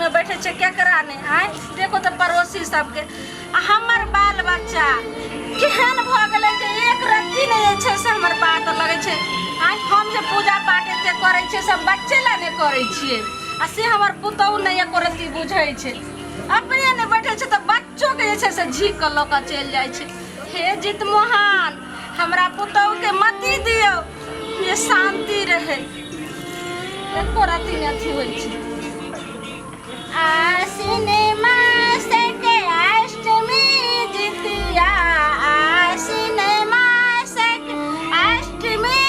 मे बैठे छै केकरा नहि आँय देखो तऽ पड़ोसी सबके आ हमर बाल बच्चा केहन भऽ गेलै जे एक रत्ती नहि जे छै से हमर बात लगै छै आँय हम जे पूजा पाठ एते करै छियै सब बच्चे लए नहि करै छियै आ से हमर पुतहु नहि एको रत्ती बुझै छै अपने नहि बैठै छै तऽ बच्चोके जे छै से झीक कऽ लऽ कऽ चलि जाइ छै हे जितमोहन हमरा पुतहुके मति दियौ जे शान्ति रहै एको रत्ती नहि अथी होइ छै आश्विन मास के अष्टमी जितिया आश्विन मास के अष्टमी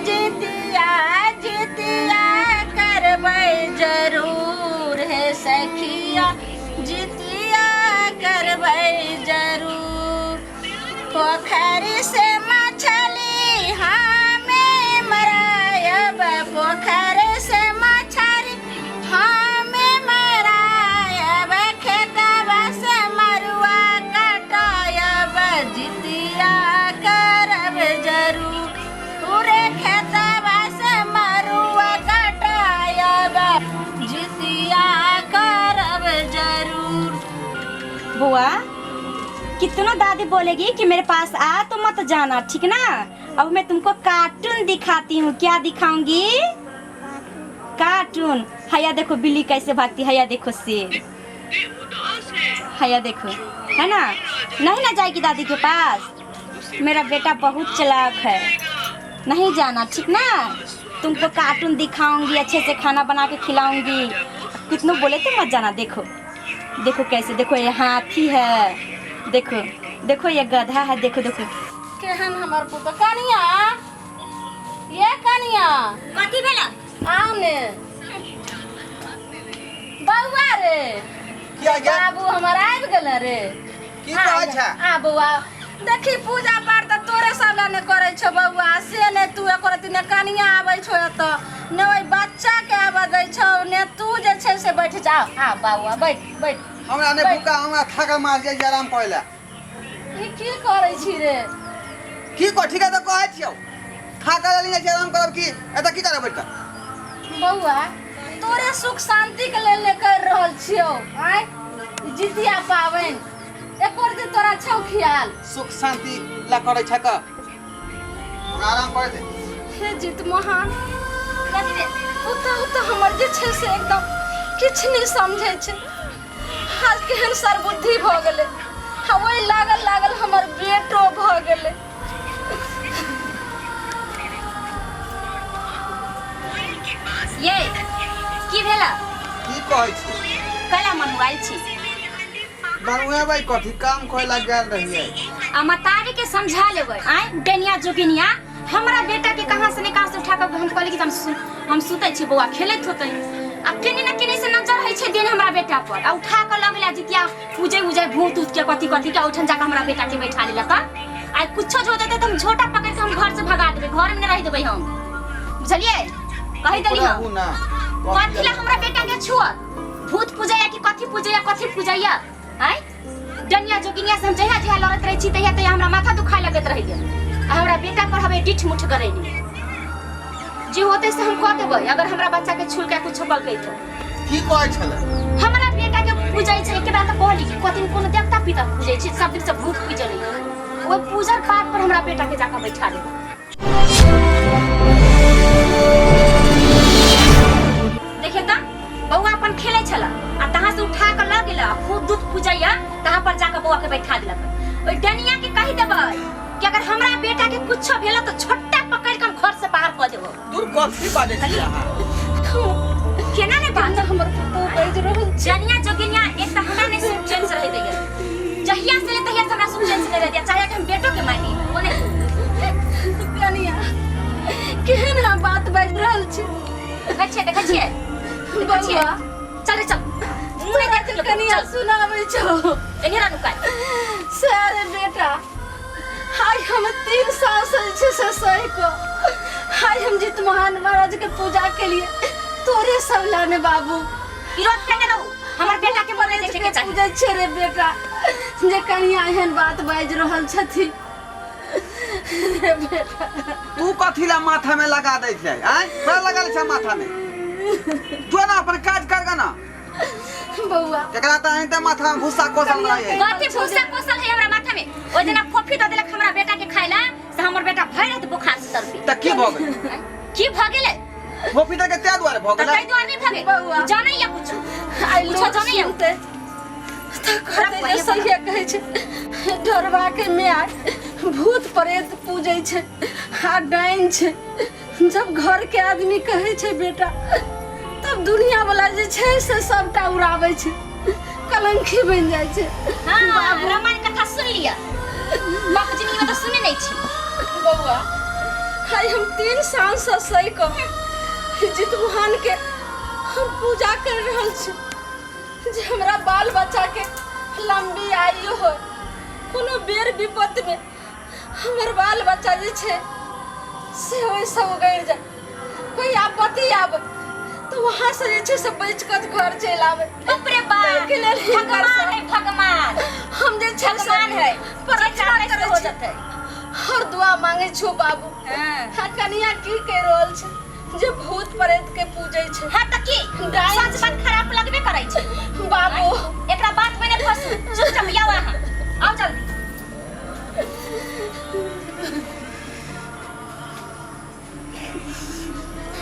जितिया जितिया करबै जरूर हे सखिया जितिया करबै जरूर पोखरि से मछली हमें मरायब पोखरि से मछली हमें मरायब खेतबा से मरुआ कटायब जितिया करब जरूर पूरे खेतबा से मरुआ कटायब जितिया करब जरूर बुआ कितना दादी बोलेगी कि मेरे पास आ तो मत जाना ठीक ना अब मैं तुमको कार्टून दिखाती हूँ क्या दिखाऊंगी कार्टून हया देखो बिल्ली कैसे भागती हया देखो शेर हया देखो है ना नहीं ना जाएगी दादी के पास मेरा बेटा बहुत चालाक है नहीं जाना ठीक ना तुमको कार्टून दिखाऊंगी अच्छे से खाना बना के खिलाऊंगी कितनों बोले तो मत जाना देखो देखो कैसे देखो ये हाथी है देखो देखो ये गधा है देखो देखो केहन हमर पुतहु कनिया ये कनिया कथी भेला आउ ने बौआ रे किया गया बाबू हमर आबि गेल रे की कहै छै आ बौआ देखी पूजा पाठ तऽ तोरे सब लए नहि करै छौ बौआ से नहि तू एको रत्ती ने कनिया आबै छौ एतऽ ने ओहि बच्चाके आबऽ दै छौ ने तू जे छै से बैठ जा आ बौआ बैठ बैठ हमरा नहि भूखा हमरा थाकल मार जाइ छै आराम करै लए ई की करै छी रे की कह ठीक है तऽ कहै छियौ थाकल जाइ छै आराम करब की एतऽ की करब बैठ कऽ बौआ तोरे सुख शांति के लेल ने कर रहल छियौ आँय जितिया पाबनि एको दिन तोरा छौ ख्याल सुख शांति ला करै छै तऽ हमरा आराम करै दे हे जीत महान पुतहु तऽ हमर जे छै से एकदम किछु नहि समझै छै आज केहन सरबुद्धि भऽ गेलै आ ओहि लागल लागल हमर बेटो भऽ गेलै ये की भेला की कहै छी कला मनुआइल छी मनुएबै कथी काम करे ला गेल रहियै आ मतारी के समझा लेबै आय डनिया जोगिनिया हमरा बेटा के कहाँ से ने कहाँ से उठा के हम कहली कि हम हम सुतै छी बौआ खेलैत होतै आ केने ने केने से नजर होइ छै दिन हमरा बेटा पर आ उठा के लग गेला जितिया पूजे उजे भूत उत के कथी कथी के ओठन जाके हमरा बेटा के बैठा लेलक आ कुछो जो देते त हम झोटा पकड़ के हम घर से भगा देबै घर में न रह देबै हम बुझलियै कहि देली हम रहू ना कथी ला हमरा बेटा के छुअत भूत पूजैया कि कथी पूजैया कथी पूजैया आय डनिया जोगिनिया से हम जहिया जहिया लड़ैत रहै छी तहिया तहिया हमरा माथा दुखाय लगैत रहैया आ हमरा बेटा पर हवे डिठ मुठ करैनी जे होतै से हम कऽ देबै अगर हमरा बच्चा के छुल के कुछो कलकै तो की कहै छलै हमरा बेटा के पूजै छै एक बेर तऽ कहली कि कथी कोनो देवता पितर पूजै छै सब दिन से भूत पूजलै ओहि पूजल पाठ पर हमरा बेटा के जाकर बैठा देबै देखिए तऽ बौआ अपन खेलै छल आ तहाँ से उठा के लऽ गेल आ खूब दूध पूजैया तहाँ पर जाकर बौआ के बैठा देलक ओहि डनिया के कहि देबै कि अगर हमरा बेटा के कुछो भेल तऽ छोटा पकड़ के हम घर से बाहर कऽ देबो दूर कथी बाजै छी अहाँ केना ने बात हमर पुतहु बाजि रहल छै जनिया जोगिनिया एक तऽ हमरा नहि सुख चैन से रहै दैया जहिया से ले तहिया से हमरा सुख चैन से नहि रहै दैया चाहे कि हम बेटो के मानी ओ नहि कनिया केहन अहाँ बात बाजि रहल छी देखै छियै देखै छियै देखै छियै बौआ चल रे चल मुँह नहि देख लोक कनिया चल सुनाबै छौ एने रा नुकाय से रे बेटा हाय हम 3 साल से जे छै से सही को हाय हम जित महान महाराज के पूजा के लिए तोरे सब लाने बाबू विरोध केने रहू हमर बेटा के मोन नहि देखे के चाही पूजै छै रे बेटा जे कनिया एहन बात बाजि रहल छथिन रे बेटा तू कथी ला माथा में लगा दै छै आँय बड़ा लगा लै छै माथा में जो ना अपन काज कर ना बौआ एकरा तऽ एनाहिते माथा में भूसा कोसल रहै कथी भूसा कोसल है हमरा माथा में ओइ दिना फोफी दऽ देलक हमरा बेटा के खाय ला से हमर बेटा भरि रात बुखार से तड़पी तऽ की भऽ गेल की भऽ गेलै फोफी दऽ के ताहि दुआरे भऽ तऽ गेलै ताहि दुआरे नहि भऽ गेल बौआ। जानैया कुछ आइ कुछो लोक जानैया सुनतै तऽ कहतै जे सहिए कहै छै ढोरबाके माय भूत प्रेत पूजै छै आ डाइन छै जब घरके आदमी कहै छै बेटा तब दुनिया वाला जे छै से सबटा उड़ाबै छै कलंकी बनि जाइ छै हाँ रामायण कथा सुन लिअ बाप जिंदगी में तऽ सुने नहि छी बौआ आइ हम 3 सालसँ सहि कऽ जितमुहान के हम पूजा कर रहल छी जे हमरा बाल बच्चा के लंबी आयु हो कोनो बेर विपत्ति में हमर बाल बच्चा जे छै से ओहिसँ उगड़ि जाय कोई आपत्ति आबे तो वहाँ से जे छै से बचि कऽ घर चलि आबे बाप रे बाप ताहिके लेल हिनकर भगवान है भगवान हम जे छै से भगवान है प्रार्थना जे चाहतै से करै हो छी जेतै हर दुआ मांगे छो बाबू हाँ। हाँ कनिया की कहि रहल छै जे भूत प्रेत के पूजै छै हाँ तऽ की डाइन सच बात खराब लगबे करै छै बाबू एकरा बात में नहि फंसू चुपचाप आउ अहाँ आउ जल्दी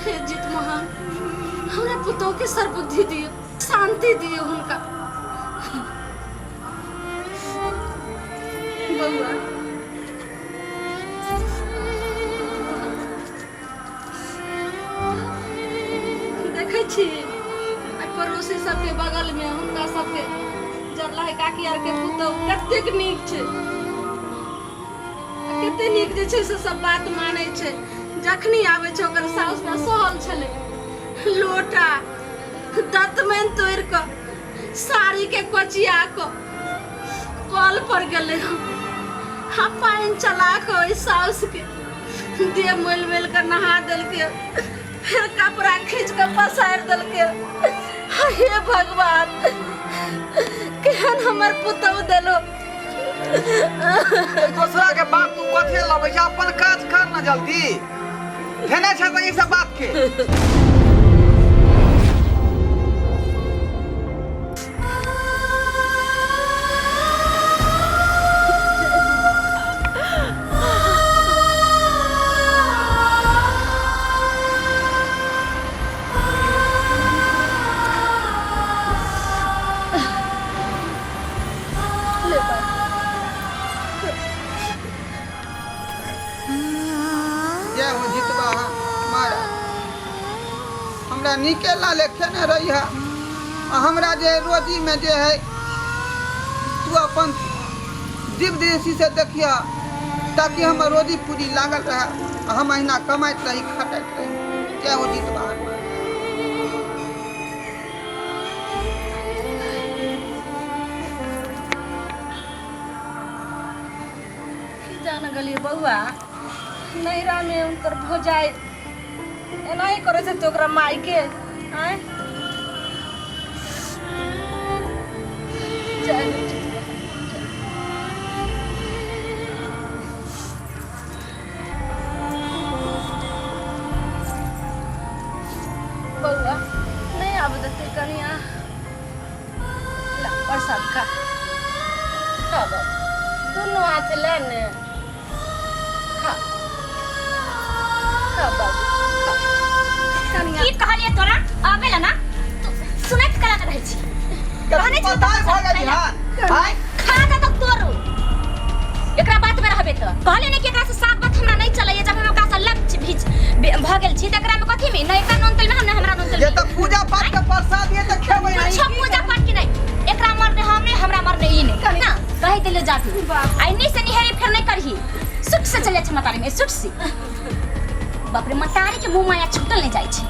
हे जीत महान हमरा पुतोह के सर्वबुद्धि दियौ शांति दियौ हुनका बौआ देखै छी आ पड़ोसी सबके बगलमे हुनका सबके जरला है काकी आरके पुतोह कतेक नीक छै आ कते नीक जे छै से सब बात मानै छै जखनी आबै छै ओकर साउस ने सहल छलै लोटा दतमनि तोड़ि कऽ साड़ीके कोचिया कऽ कल पर गेलै हम आ पानि चला कऽ ओहि साउसके देह मोलि मोलि कऽ नहा देलकै फेर कपड़ा खींच कऽ पसारि देलकै हे भगवान केहन हमर पुतहु देलो दोसरा के बात तू कथे लबै छै अपन काज कर ना जल्दी धेने छै तऽ ई सब बात के ले बाबू जय हो जितबा मारा हमरा नीके लाले खेने रही है आ हमरा जे रोजी में जे है तू अपन दिव्य दृष्टि से देखिया ताकि हमर रोजी पूरी लागल रहे आ हम अहिना कमाइत रही खटैत रही जय हो जितबा की जान गेलियै बौआ नैहरामे हुनकर भौजाइ एनाही करै छै तऽ ओकरा मायके आँय जय हो जितबा। बौआ नहि आबऽ देतै कनिया ला प्रसाद खा खा बाबू दुनू हाथ ले ने खा खा बाबू खा कनिया की कहलिए तोरा आबे ला ना तू सुनैत कला न रहै छी कहने छी पता भऽ गेल हन आय खा दे तो तोरो एकरा बात में रहबे त कहले ने कि एकरा से साग बात हमरा नहीं चलैया जब हम ओकरा से लग भीज भऽ गेल छी त एकरा में कथी में न एकरा नून तेल में हम न हमरा नून तेल जे में तऽ पूजा पाठ के प्रसाद ये तऽ खेबै नहीं कुछो पूजा पाठ के नहीं एकरा मरने हम नहीं हमरा मरने ई नहीं ना कहि देलियो जाती बाप। आ इन्नी से निहेरी फेर नहीं करही सुट से चले छै मतारी में सुट से बाप रे मतारी के मुंह माया छूटल नहीं जाइ छै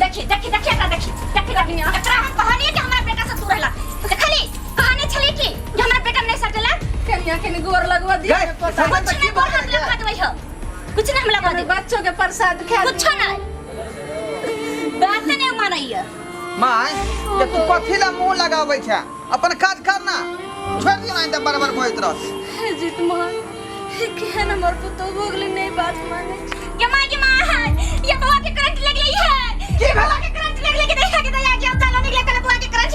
देखी देखी देखी एकरा देखी देखी देखी एकरा हम कहलिए कि हमरा बेटा से दूर रहला देखली कहने छली कि कि हमरा बेटा में नहीं सटेला कनिया कनि गोर लगवा दियो गए, ने पोता समझ कुछ नहीं गोर हाथ लगवा देबै हम कुछ नहीं हम लगवा कनि देबै बच्चों के प्रसाद खा कुछ नहीं बात नहीं मानैया माय जे तू कथी ला मुंह लगाबै छै अपन काज कर ना छोड़ दियो नहीं तऽ बराबर भोइत रह हे जीत मोहन हे केहन हमर पुतोह भऽ गेलै नहि बात मानै छै। ये माँ ये माँ ये बुआ के करंट लग गई है की भेला? बुआ के करंट लग गई के देखा के दया के चलो निकले कल बुआ के करंट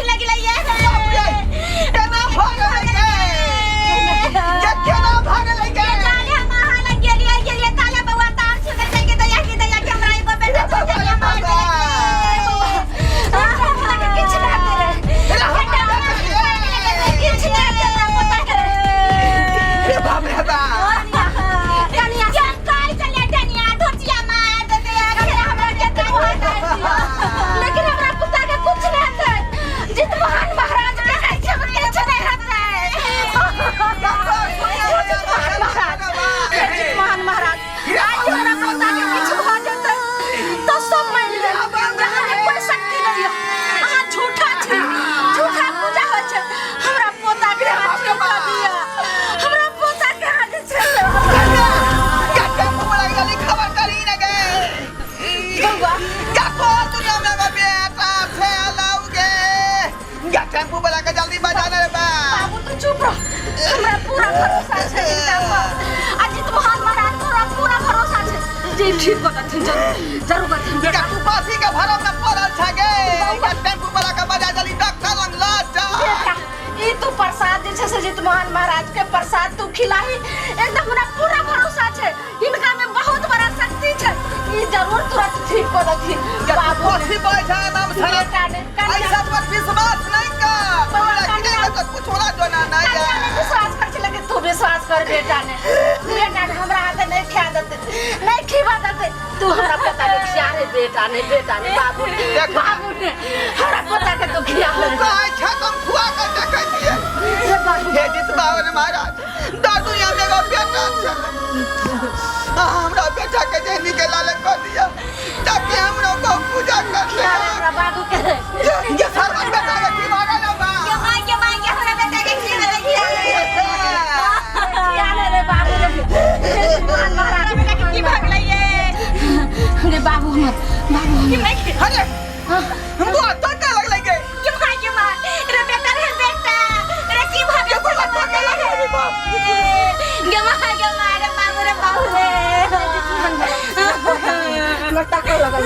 पूरा भरोसा छै हिनका पर। आ जितमोहन महाराज तोरा पूरा भरोसा छै जे ई ठीक कऽ देथिन, जरूर जरूर करथिन बेटा। तू कथी के भरम में पड़ल छ गे? इनका टेम्पू वाला के बजा जली डॉक्टर लंग ल जा। बेटा, ई तू प्रसाद जे छै से जितमोहन महाराज के प्रसाद तू खिलाही, एकदम हमरा पूरा भरोसा छै, हिनका में बहुत बड़ा शक्ति छै, ई जरूर तुरंत ठीक कऽ देथिन बाबू। कथी बोलै छ नाम सर? बेटा ने कन्या। ऐसा पर विश्वास नहीं कर, हमरा गिरे तो कुछ होला जो ना नहीं कन्या ने विश्वास कर छै, लेकिन तू विश्वास कर बेटा ने। बेटा ने हमरा हाथे नहीं खिया देते, नहीं खिवा देते, तू हमरा पोता के खिया रे बेटा ने। बेटा ने, बाबू ने, देख। बाबू ने, हमरा पोता के तू खिया तू ले। कहै छ हम खुआ के देखै छियै। रे बाबू। हे जितबावन महाराज, दर दुनिया में एगो बेटा छै, अहाँ हमरा बेटा के जे निके लाले कर दिया ताकि हमरो को पूजा कर खिया रे हमरा बाबू के। ये सरवन बेटा के की भागल है बा? के माय, के माय, के हमरा बेटा के खिया रे, खिया रे। खिया ले रे बाबू रे। हे जितमोहन महाराज, बेटा के की भगलै ये? रे बाबू हमर, बाबू हमर। अरे हमको अत्ता का लगलै गे? के माय, के माय, रे बेटा, रे बेटा रे, की भगल? के बोला तो के लगलै रे बाप? गे माय, गे माय, रे बाबू, रे बाबू रे। हमर ताको लगल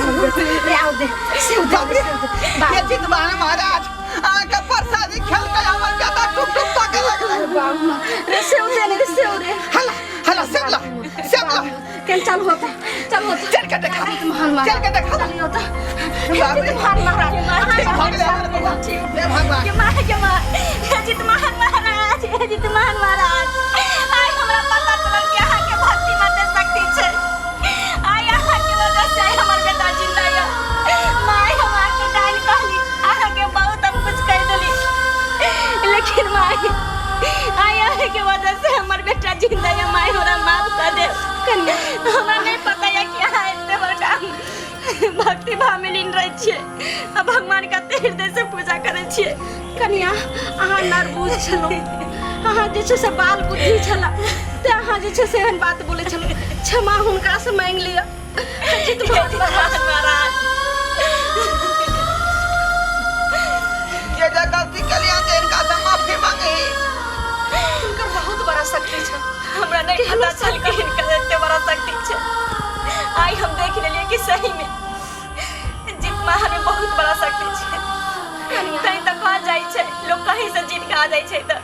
रे, आओ दे सेव दे, सेव दे। ये बाबू। जितबान महाराज, अहाँ के प्रसादी खेल के हमर बेटा टुक टुक ताके लगलै। बाबू रे, सेव दे रे, सेव रे। हला हला, सेवला सेवला। केन चालू होता, चालू होता। चल के देखा। महान महाराज। चल के देखा। चालू होता। बाबू रे। महान महाराज। ठीक भऽ गेलै हमर बौआ। हे भगवान। के माय, के माय, हे जितमान महाराज, हे जितमान महाराज, आइ हमरा पता चलल कि अहाँके भक्ति में एते शक्ति छै। आइ अहाँके वजह से आइ हमर बेटा जिंदा यऽ। माय, हम अहाँके डाइन कहली, अहाँके बहुत हम कुछ कहि देली, लेकिन माय, आइ अहाँके वजह से हमर बेटा जिंदा यऽ। माय, हमरा माफ कऽ देब। हमरा नहि पता यऽ कि अहाँ एते बड़का भक्ति भाव में लीन रहै छियै आ भगवान के एते हृदय से पूजा करै छियै। कनिया, अहाँ नर्वस छलहुँ, अहाँ जे छै से बाल बुद्धि छला, ते अहाँ जे छै से एहन बात बोलै छलहुँ। क्षमा हुनकासँ मांगि लिअ। जितमान महाराज। जे जे गलती केलियै तऽ इनका से माफी मांगी। हुनकर बहुत बड़ा शक्ति छै। हमरा नहीं पता चल कि हिनकर एते बड़ा शक्ति छै। आइ हम देख लेलियै कि सही में जितमाहन में बहुत बड़ा शक्ति छै। तैं तऽ कहल जाइ छै, लोग कहीं से जीत के आ जाइ छै तऽ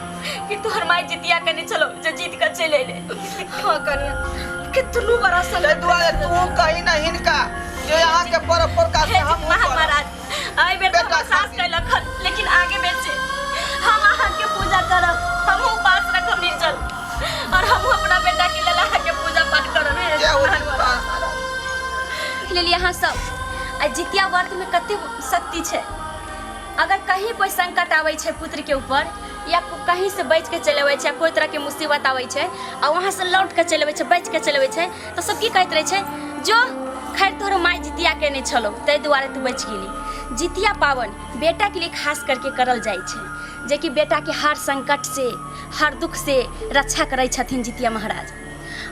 कि तोहर माय जितिया कने चलो जे जीत के चलि अयलै। हाँ कनिया, कितनो बड़ा ताहि शक्ति। दुआरे तू कही ना हिनका जे अहाँ के पर पर से हे हम जितमाहन महाराज, एहि बेर तऽ बेटा हमर सास खातिर। कयलक हन, लेकिन आगे बेर से हम अहाँके पूजा करब, हमहूँ उपास रखब निर्जल और हमहूँ अपना बेटा के लेल अहाँके पूजा पाठ करब। हे जय हो जितमाहन जितमान महाराज। महाराज। लेलियै अहाँ सब आ जितिया व्रत में कते शक्ति छै। अगर कहीं कोई संकट आबै छै पुत्र के ऊपर या कहीं से बच के चलि अबै छै या कोई तरह के मुसीबत आबै छै आ वहाँ से लौट के चलि अबै छै, बच के चलि अबै छै, तऽ सब की कहैत रहै छै? जो खैर तोहर माय जितिया केने छलौ ताहि दुआरे तू बचि गेली। जितिया पाबनि बेटा के लिए खास करके करल जाइ छै, जेकि बेटा के हर संकट से, हर दुख से रक्षा करै छथिन जितिया महाराज।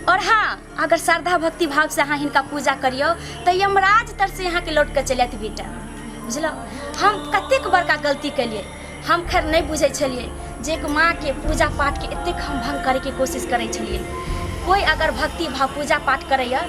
और हाँ, अगर श्रद्धा भक्ति भाव से अहाँ हिनका पूजा करियौ तऽ यमराज तर से अहाँके लौट के चलि आयत बेटा। बुझलहुँ? हम कतेक बड़का गलती केलियै, हम खैर नहि बुझै छलियै जे एक माँके पूजा पाठके एतेक हम भंग करैके कोशिश करै छलियै। कोइ अगर भक्ति भाव पूजा पाठ करैए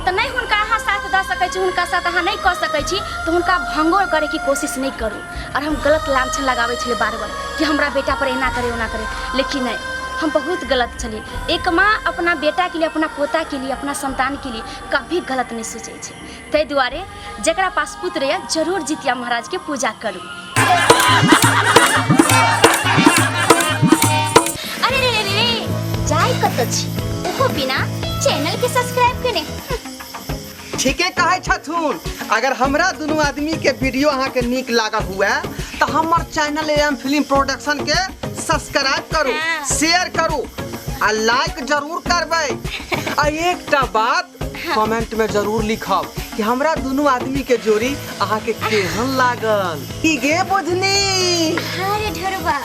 तऽ नहि हुनका अहाँ साथ दऽ सकै छी, हुनका साथ अहाँ नहि कऽ सकै छी, तऽ हुनका भंगो करैके कोशिश नहि करू। आओर हम गलत लांछन लगाबै छलियै बार बार कि हमरा बेटा पर एना करे, ओना करे, लेकिन नहि, हम बहुत गलत छलियै। एक माँ अपना बेटाके लिए, अपना पोताके लिए, अपना संतानके लिए कभी गलत नहि सोचै छै। ताहि दुआरे जकरा पास पुत्र यऽ, जरूर जितिया महाराजके पूजा करू। अरे रे रे रे, जाय कतऽ छी ओहो बिना चैनल के सब्सक्राइब केने? ठीके कहै छथुन। अगर हमरा दुनू आदमी के वीडियो अहाँ के नीक लागल हुए तऽ हमर चैनल एम फिल्म प्रोडक्शन के सब्सक्राइब करू, शेयर करू आ लाइक जरूर करबै। आ एकटा बात कमेंट में जरूर लिखब कि हमरा दुनू आदमी के जोड़ी अहाँ के केहन लागल। की गे बुधनी? हाँ रे ढोरबा।